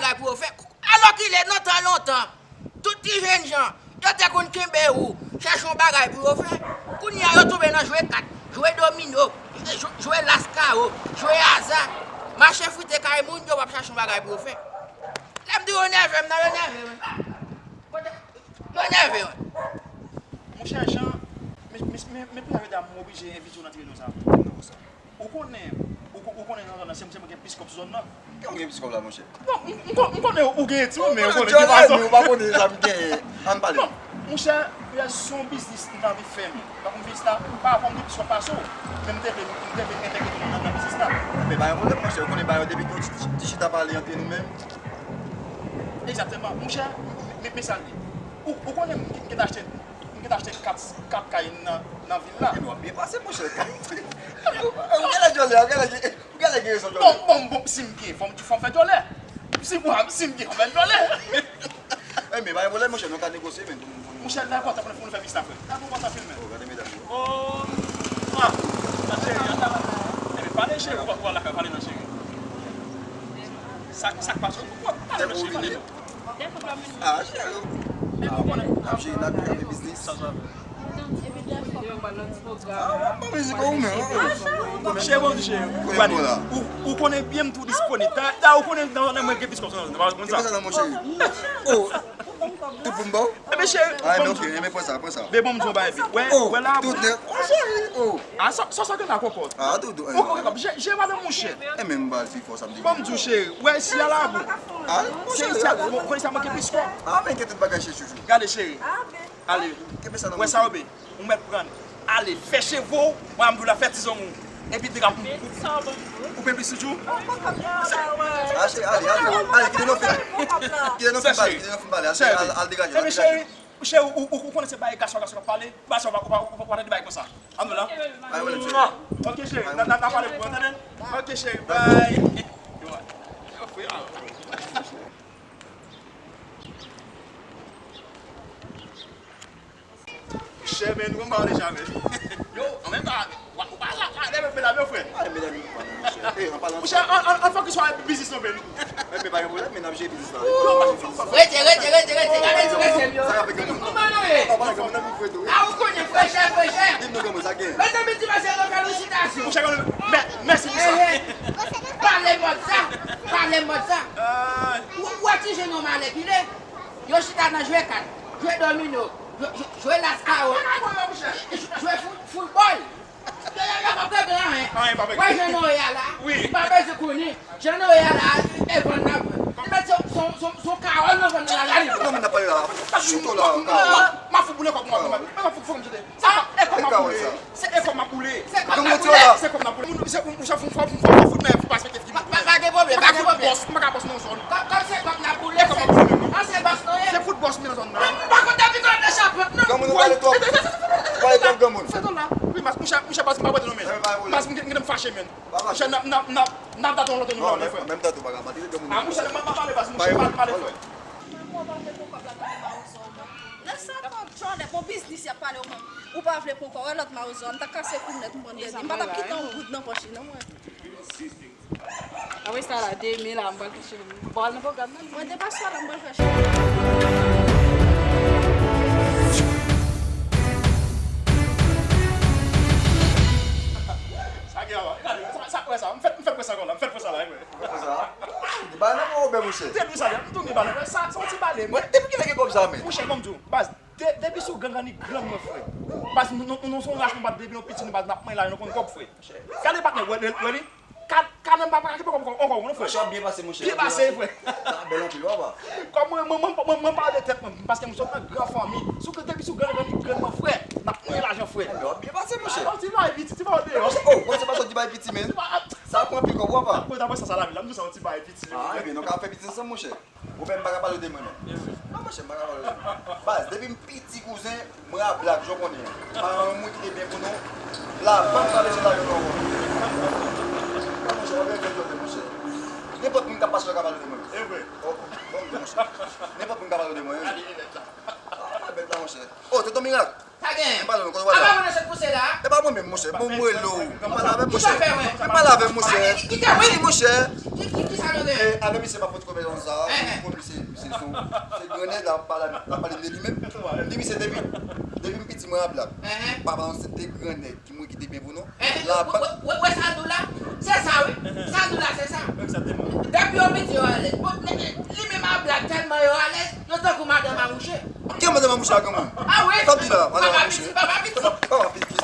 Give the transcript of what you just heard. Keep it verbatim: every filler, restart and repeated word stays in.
bagay pou yo fè. Alòkile, nan tan lontan, tout ti jènjan, yo te konn kenbe ou, chèche yon bagay pou yo fè. Kounye a, yo tonbe nan jwe kat, jwe domino, jwe, jwe las kawo, jwe aza, mache frite kay moun, yo p ap chache yon bagay pou yo fè. Lè m di yo nève m nan, yo nève m. Yo nève m. Monchè Jan, men, men, men, men pou sa yo di a m oblije envite w nan ti reyinyon sa a. Ou konnen, ou ko-, ou konnen nan zòn nan, se, se mwen gen plis kòb sou zòn nan. Kè w gen plis kòb la, monchè? Non, m, m, m konnen ou gen ti, men ou konnen ki fason. Ou pa konnen sa m genyen. Ann pale. Non, monchè, se yon biznis m t anvi fè, men. Donk, m vin la, pa rapò m gen plis kòb pase w, men m te vle, m te vle entegre tou nan, nan biznis la. Men pa gen pwoblèm, monchè. Ou konnen bagay yo depi ke ti, ti chita pale antre nou menm. Egzakteman. Monchè, men, men sa l ye. Ou, ou konnen m gen, gen achte, m gen achte kat, kat kay nan, nan vil la. Ebyen, w ap byen pase, monchè. Ou genlè djòlè, ou genlè gen, ou genlè gen rezon djòlè. Bon, bon, bon, si m byen, fò m, fò m fè djòlè. Si m, si m byen, fò m fè djòlè. Ebyen, pa gen pwoblèm, monchè, nou ka negosye, men, pou nou, pou nou. Monchè, lè kontan pou nou, pou nou fè biznis la, frè. Lè kontan filmen. Oh, gade medam yo. Oh, ah, cheri, ah, ebyen, pale, cheri, ou pa, ou pa lakay, pale non, cheri. Sa, sa k pase? Pale non, cheri, pale non. Ah, cheri. Ah, bon, n ap jere, n ap jere avèk biznis. Ah, bon, bon, mizik ou menm, wi. Cheri, bon, cheri. Ou konnen byen m tou disponib. Da, da, ou konnen nan, nan mwen gen plis kòb sa, nan, pa konn sa. Ki konsa nan, monchè? Oh, tout pou m ba w? Ebyen, cheri, ah, men ok, ebyen, pran sa, pran sa. Men bon, m di w yon bagay, wi. Wè, oh, wè la, tout nèf. Oh, cheri, oh. Ah, sa, sa, sa gen la, kòkòt. Ah, doudou, eh. Ou, ou, je, je, madanm, monchè. E menm bal pi fò sa m di. Bon, m di w, cheri, wè, si a la, bon. Ah, monchè, si a, bon, konn sa manke plis kòb. Ah, men gen tout bagay, cheri, chouchou. Gade, cheri. Ale. Wè sa, obe. Ou mèt pran. Ale, fè cheve w, mwen, m di w la, fè ti zong ou. Epi, degaje pou ou. Ou pe plis toujou? Ah, cheri, ale, ale. Ale, kite nou fin, kite nou fin pale, kite nou fin pale. Ale, ale, ale, degaje, ale, degaje. Cheri, ou, ou, ou konnen se bagay gason, gason k ap pale, gason pa, pa, pa, pa tande bagay konsa. Ann la. Bay wè, cheri. Ok, cheri. N a, n a, n a pale pou ou, tande? Ok, cheri. Bay. Chè, men, nou konn pale deja, men. Yo, an menm tan, ou pa la, la, lè men, medam yo, frè. Ay, medam yo, pa nan, monchè. Eh, an palan. Monchè, an, an, an fokis sou biznis nou, men. Men, men, pa gen pwoblèm, men n ap jere biznis la. Rete, rete, rete, rete. Gade ti mesye m yo. Sa k ap fè granmoun? Kòman nou ye? Kòman granmoun nan vin fwe tou, wi. A, ou konnen, frechè, frechè. Di m non, granmoun, sa gen. Mezanmi, ti mesye yo, felisitasyon. Monchè, mè-, mèsi pou sa. Eh, eh. Pale mòd sa. Pale mòd sa. Ou, ou wè ti jèn yo malè ki le. Yo chita nan jwe kat, jwe domino, jwe, jwe, jwe las kawo, jwe, jwe fout-, foutbòl. Yo, yo, yo p ap regle anyen. Anyen p ap regle. Wè jan nou ye a la? Wi. M pa bezwen konnen. Jan nou ye a la, e vann n ap vann. Li mèt se, se, se, se yon kawòl nou vann nan la, gade. Kòman n ap pale la? Chito la. M, m, m, m a fout boule kòb mwen, mwen. M a fout fòm jete. Sa, e kòb m ap boule. Se e kòb m ap boule. Se kòb m ap boule. Se kòb m ap boule. Moun, se, moun, se, moun, se, moun, se, moun, se, moun, se, moun, se, moun, se, Pa, pa, pa gen pwoblèm, pa gen pwoblèm. Kòm, kòm se kòb n ap boule, se, an, se bòs nou menm. An, se bòs nou ye. Se fout bòs m ye nan zòn nan. Mwen pa konn depi kòb nan chapant non. Granmoun, ou pale twòp. Ou pale twòp, granmoun. Fè ton la. Wi, mas, monchè, monchè, baz m pa prete non, men. Baz m gen, gen m fache, men. Monchè, n ap, n ap, n ap, n ap date yon lòt jou la, men, frè. An menm tan tou, pa ka pale de granmoun. A, monchè, m ap, m ap pale, baz, monchè, m ap pale, frè. Mwen pa vle pran kòb la nan men mawozo, non. Lè sa pran tchòlè, bon biznis y ap pale ou menm. Ou pa vle pran kòb, wè lòt mawozo, m ta kase kou nèt, m pran dènye. M pa t ap kite yon goud nan pòch li, non, mwen. Apre sa la, demen la, m pral fè cheve m. M pral nan pwogram nan. Mwen te pase la, m pral fè cheve m. Sa gen la, sa, sa, wè sa, m fèt, m fèt wè sa ankò la, m fèt wè sa la, wi. Ou fèt wè sa? Di bagay nan pran oubyen monchè. Te di sa, m tounen bale, wè sa, se yon ti bale, mwen. Depi kilè gen kòb sa, men? Monchè, ban m di w, baz, de-, depi sou gang annik grann mwen, frè. Baz, nou, nou, nou se yon ras, nou bat depi nou piti, nou baz, n ap manyen la, nou konn kòb, frè. Gade patnè, wè, wè, wè li. Ka-, kanè m pa, pa ka kenbe kòb ankò, ankò, non, frè. Monchè, w ap byen pase, monchè. Byen pase, frè. Sa bèl anpil, papa. Kòm mwen, mwen, mwen, mwen, mwen pa de tèt mwen, paske m sot nan gran fanmi. Sou ke depi sou gran, gran, gran mwen, frè, n ap manyen lajan, frè. Ebyen, w ap byen pase, monchè. A, yon ti bagay piti, ti bagay deyò. Monchè, oh, monchè, pa sot ti bagay piti, men. Ti bagay. Sa ap pran anpil kòb, papa. Apre, apre sa, sa lavi la, m di w se yon ti bagay piti, men. Ah, ebyen, nou ka fè biznis ansanm, monchè. Ou fè m pa ka pale w de mwen menm. Non, monchè, m pa ka pale w de mwen. Baz, depi m piti, kouzen, mwen a blak, jan w konnen an. Paran mwen ki te byen pou nou. Labank pa bezwen lajan nou ankò. Non, monchè, w ap fè jòl de, monchè. Nenpòt moun k ap pase la ka pale w de mwen. E vre. Oh, oh, bon, monchè. Nenpòt moun ka pale w de mwen, wi. Ah, bèt la, monchè. Oh, tonton Mirak. Pa gen. M pale w, kote w pale a? Apa mwen nan sèt pouse la? E pa mwen menm, monchè. Bon, m rele w. M pale avè m, monchè. Ki sa fè, wè? M pale avè m, monchè. Ki, ki, ki, wi, monchè. Ki, ki, ki sa? E, avè misye pa fout konpetans sa, misye, misye se, se grannèg la pale, la pale de li menm. Li di misye depi, depi m piti mwen a blag. Papa m se te grannèg ki mwen ki te byen pou nou. La bank. Wè sa nou la? Se sa wi. Sa nou la se sa. Depi yo piti yo alèz. Li menm a blag tèlman yo alèz, yo tankou madanm a mouche. Ki madanm a mouche a granmoun? Ah wi. Sa di la, madanm a mouche. Papa piti, papa piti. Papa piti.